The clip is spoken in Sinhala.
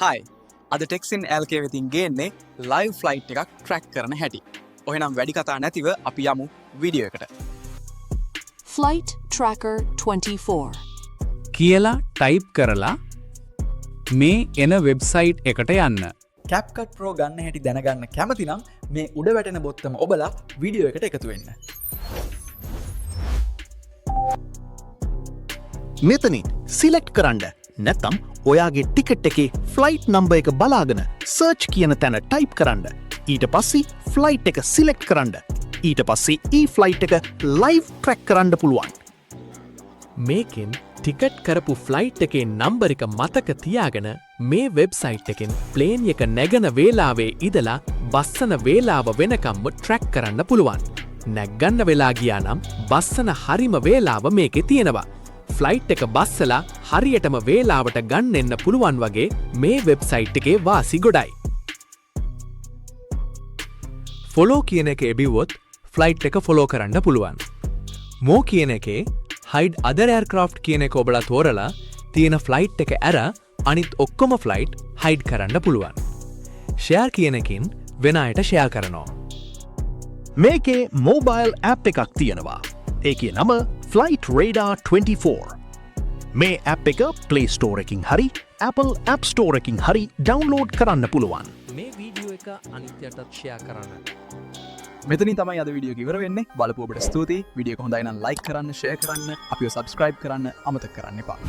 හයි, අද ටෙක්සින් එල්කේ වෙතින් ගේන්නේ ලයිව් ෆ්ලයිට් එකක් ට්‍රැක් කරන හැටි. ඔහෙනම් වැඩි කතා නැතිව අපි යමු වීඩියෝ එකට. Flight Tracker 24. කියලා ටයිප් කරලා මේ එන වෙබ්සයිට් එකට යන්න. CapCut Pro ගන්න හැටි දැනගන්න කැමති නම් මේ උඩ වැටෙන බොත්තම ඔබලා වීඩියෝ එකට එකතු වෙන්න. මෙතනින් සිලෙක්ට් කරන්න, නැත්තම් ඔයාගේ ටිකට් එකේ ෆ්ලයිට් නම්බර් එක බලාගෙන සර්ච් කියන තැන ටයිප් කරන්න. ඊට පස්සේ ෆ්ලයිට් එක සිලෙක්ට් කරන්න. ඊට පස්සේ ඒ ෆ්ලයිට් එක ලයිව් ට්‍රැක් කරන්න පුළුවන්. මේකෙන් ටිකට් කරපු ෆ්ලයිට් එකේ නම්බර් එක මතක තියාගෙන මේ වෙබ්සයිට් එකෙන් ප්ලේන් එක නැගන වේලාවේ ඉඳලා බස්සන වේලාව වෙනකම්ම ට්‍රැක් කරන්න පුළුවන්. නැග්ගන්න වෙලා ගියා නම් බස්සන හරිම වේලාව මේකේ තියෙනවා. ෆ්ලයිට් එක බස්සලා හරියටම වේලාවට ගන්න එන්න පුළුවන් වගේ මේ වෙබ්සයිට් එකේ වාසි ගොඩයි. ෆොලෝ කියන එක එබිව්වොත් ෆ්ලයිට් එක ෆොලෝ කරන්න පුළුවන්. මෝ කියන එකේ හයිඩ් අදර් එයාර්ක්‍රාෆ්ට් කියන එක ඔබලා තෝරලා තියෙන ෆ්ලයිට් එක ඇර අනිත් ඔක්කොම ෆ්ලයිට් හයිඩ් කරන්න පුළුවන්. ෂෙයාර් කියන එකකින් වෙන අයට ෂෙයාර් කරනවා. මේකේ මෝබයිල් ඇප් එකක් තියෙනවා. ඒකේ නම Flight Radar 24. මේ ඇප් එක Play Store එකකින් හරි Apple App Store එකකින් හරි ඩවුන්ලෝඩ් කරන්න පුළුවන්. මේ වීඩියෝ එක අනිත් අයටත් ෂෙයා කරන්න. මෙතනින් තමයි අද වීඩියෝ එක ඉවර වෙන්නේ. බලපු ඔබට ස්තුතියි. වීඩියෝ එක හොඳයි නම් ලයික් කරන්න, ෂෙයාර් කරන්න, අපිව සබ්ස්ක්‍රයිබ් කරන්න අමතක කරන්න එපා.